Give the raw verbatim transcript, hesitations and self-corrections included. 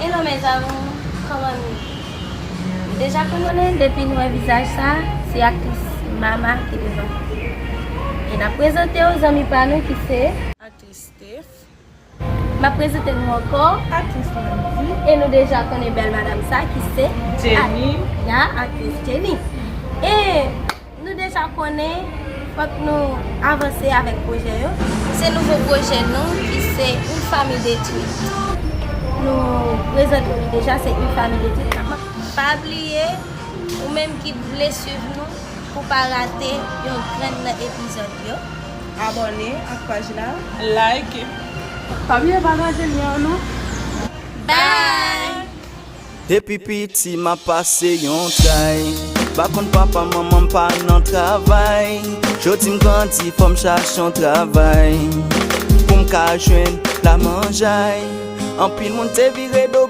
Hello mes amours, kòman nou ye? Nou deja konnen depi nou wè vizaj sa, se aktris Mama ki devan. E n ap prezante w zanmi pa nou ki se aktris Steph. M ap prezante nou ankò aktris Landy. E nou deja konnen bèl madanm sa ki se Jenny. Ya, aktris Jenny. E nou deja konnen, fòk nou avanse avèk pwojè yo. Se nouvo pwojè nou ki se Une famille détruite. Nou prezante nou deja, se Une famille détruite. Pa bliye, ou menm ki vle swiv nou, pou pa rate yon grenn nan epizòd yo. Abòne ak paj la. Like. Pa bliye pataje lyen an non. Bye! Depi piti m ap pase yon tray. Pa konn papa manman m pa nan travay. Jodi m grandi fò m chache yon travay. Pou m ka jwenn la manjay. Anpil moun te vire do